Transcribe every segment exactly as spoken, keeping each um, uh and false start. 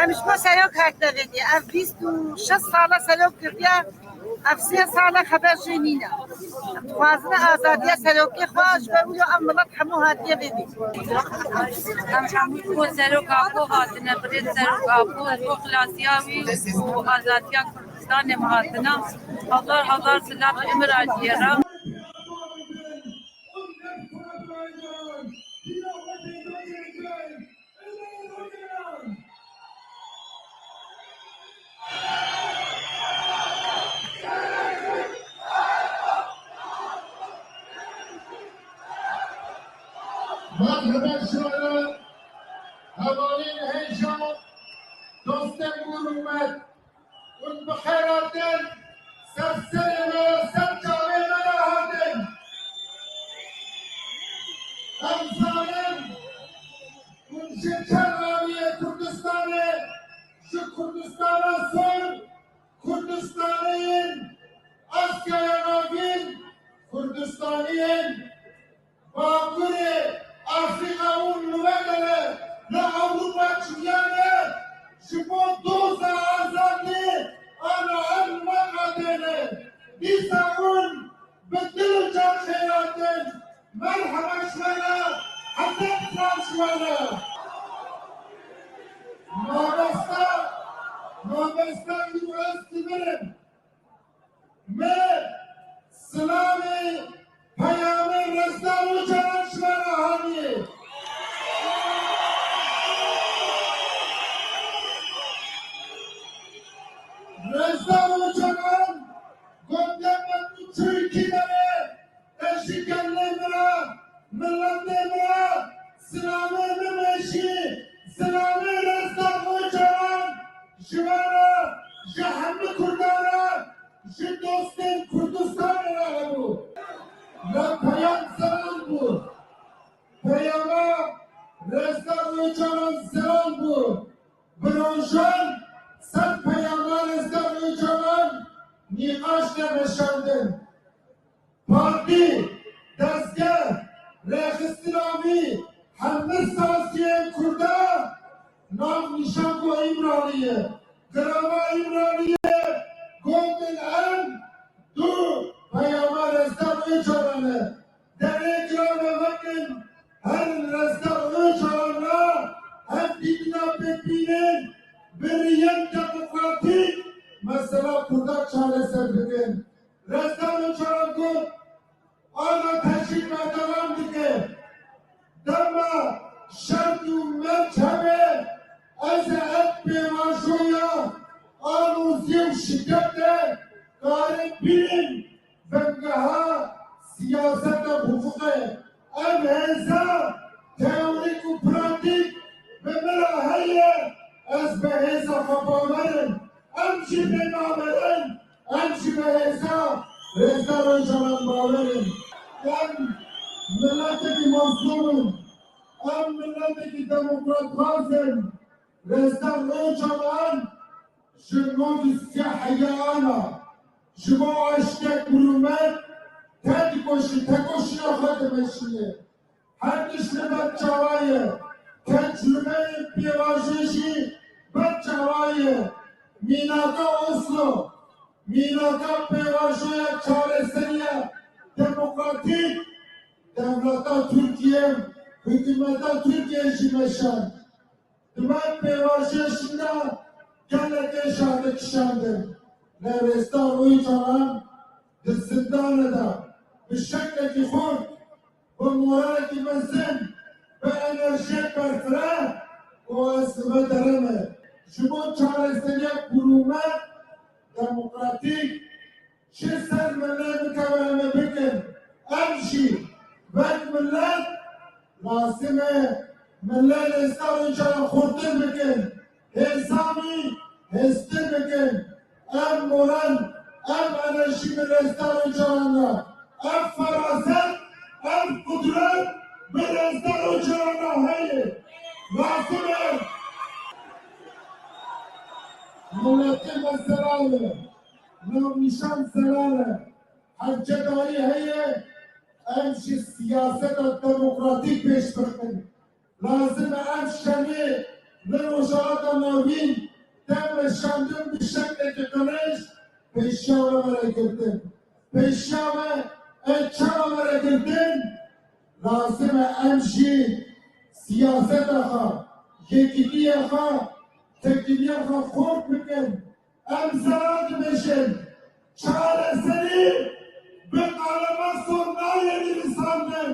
Em ji bo serok hatine vêdî. Ev bîst û şeş sala serok kiriye. Ev sê sala xeber jê nîne. Em dixwazine azadiya serokê xwe ji ber wilo ev milet hemû hatiye vêdî. Em hemû ji bo serok Apo hatine, birêz serok Apo, ji bo xilasiya wî û azadiya Kurdistanê em hatine. Hezar hezar silav ji Îmraliyê re. Merhaba şuara, hevalên hêja, dostên hurmet, hûn bi xêr hatin, ser serê me, ser çavê me re hatin. Em zanin, hûn ji çend aviyê Kurdistanê, ji Kurdistana Sor, Kurdistaniyên Asyaya Navîn, Kurdistaniyên Bakurê Afrîka û li we dere li Ewropa çûyane ji bo doza azadî ana em meqadêne. Dîsa hûn bi dil û can xêratin. Merheba ji we re, hezar silav ji we re. Mabesta, mabesta îro ez dimirim. Me silavê peyamê Rezdar Ocalan ji me re haniyê. Rezdar Ocalan got, dema tu Tirkî de be, ez ji gelê min re, miletê min re silavê min e jî, silavê Rezdar Ocalan ji me re, ji hemû Kurdan re, ji dostên Kurdistanê re hebû. Me peyam zelal bû. Peyama Rezdar Ocalan zelal bû. Bi rojan ser peyama Rezdar Ocalan nîqaş de meşandin. Partî, dezgeh, rêxistina wî hemû saziyên Kurda nav nîşan ku Îmralî ye. Girava Îmralî ye, gotin em du peyama Rezdar Ocalan e. Derê girava vekin, herin Rezdar Ocalan re, em dîtina pêk bînin, bi riyek demokratîk mesela Kurda çareser bikin. Rezdar Ocalan got, ana teşvîq me devam dike. Dema şert û merc hebe, ez ê ev pêvajoya aloziyê û şidetê karin bînim bingeha siyaseta huquqê. Ev hêza teorîk û pratîk bi min re heye, ez bi hêza xwe bawer im. Em jî pê bawer in. Em jî bi hêza Rezdar Ocalan bawer in. Em miletekî mazlûm in. Em miletekî demokratxwaz in. Rezdar Ocalan ji nod û sê heya ana ji bo aştek û rûmet tedikoşî, tekoşîna xwe dimeşîne. Her tişt li ber çawa ye. Tecrûbeyên pêvajoyê jî ber çawa ye. Mînaka Oslo, mînaka pêvajoya çareseriya demokratîk dewleta Tirkiye, hikûmeta Tirkiye jî meşand. Di me pêvajoyê şinda gelekê şahide kişandin. Lê Rezdar Ocalan di zindane de bi şeklekî xurt, bi moralekî mezin, bi enerjiyek berfireh û ez li me dereme. Ji bo çareseriya bi rûmet, demokratîk, çi ser milê bikeve em ê bikin. Em jî wek milet lazim e milê Rezdar Ocalan xurtir bikin. Hêza wî hêztir bikin. Ev moral, ev enerjî bi Rezdar Ocalan re, ev feraset, ev qudret bi Rezdar Ocalan re heye. Lazim e. Miletê me zelal e. Navnîşan zelal e. Hevcedarî heye, em jî siyaseta demokratîk pêş bixin. Lazim e em şerê Li Rojhilata Navîn tê meşandin bi şeklekî qirêj pêşiya we were girtin. Pêşiya we ê çawa were girtin? Lazim e em jî siyaseta xwe, yekîtiya xwe, tekîniya xwe xurt bikin. Em zera dibêjin, çareserî bi qalema sor nayê nivîsandin.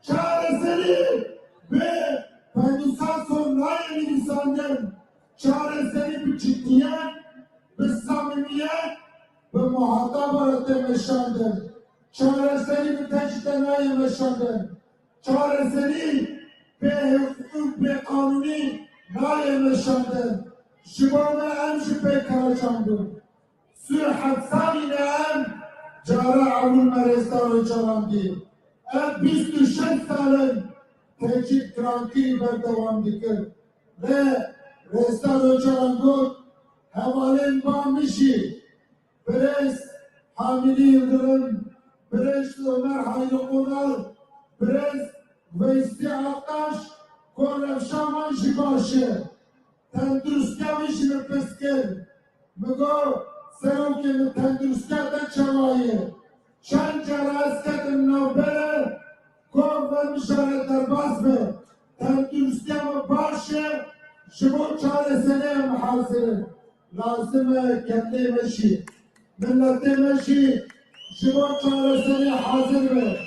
Çareserî bi pênûsa sor nayê nivîsandin. Çareserî bi ciddiyet, bi samîmiyet, bi muhataba re tê meşandin. Çareserî bi tecrîde nayê meşandin. Çareserî bê hiqûq, bê qanûnî nayê meşandin. Ji bo me em jî pê kare çandin. Sî û heft salî ne em cara ewil me Rêzdar Ocalan dî. Ev bîst û şeş sal in tecrîd girankirî berdewam dikir. Lê Rêzdar Ocalan got, hevalên ba min jî, birêz Hamîdî Yildirim, birêz Omer Hayrî Qonal, birêz Veysî Aktaş, ku rewşa wan jî baş e. Tenduristiya min jî min pirs kir. Min got, serokê min, tenduristiya te çawa ye? Çend cara ez ketim navbere, got, ve mijare derbas be. Tenduristiya min baş e, ji bo çareseriyê em hazir in. Lazim e gelê me jî, miletê me jî ji bo çareseriyê hazir be.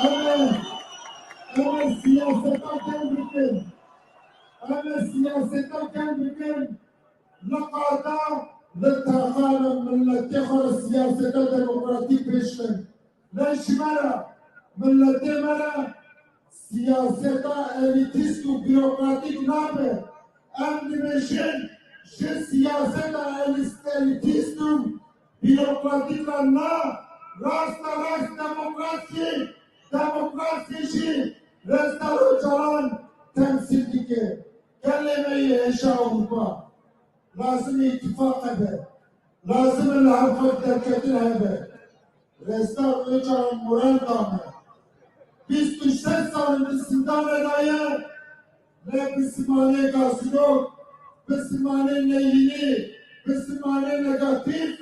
Em ê, em ê siyaseta gel bikin. Em ê siyaseta gel bikin. Li qada, li taxa, li miletê xwe re siyaseta demokratîk pêş bin. Lê ji me re, miletê me re siyaseta elîtîst û bürokratîk nabe. Em dibêjin, ji siyaseta elîs-, elîtîst û bürokratîk re na, rasta rast demokrasî, demokrasî jî Rêzdar Ocalan temsîl dike. Gelê me yê hêja Ewropa. Lazim e îtîfaq hebe. Lazim e li hev xwe derketin hebe. Rêzdar Ocalan moral da me. Bîst û şeş sal in di zindanê de ye, lê bi zimanê gazînok, bi zimanê neyînî, bi zimanê negatîf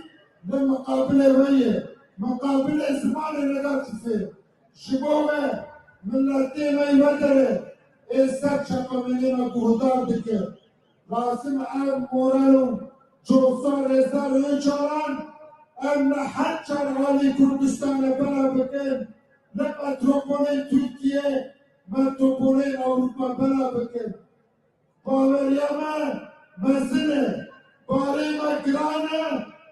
li miqabilê we ye. Miqabilê zimanê negatîfê. Ji bo me, miletê me yê vedere ê ser çapemeniyê me guhdar dike. Lazim e ev moral û cosa Rêzdar Ocalan em li her çar alî Kurdistanê bela bikin, li metropolên Tirkiye, metropolên Ewropa bela bikin. Baweriya me mezin e, barê me giran e,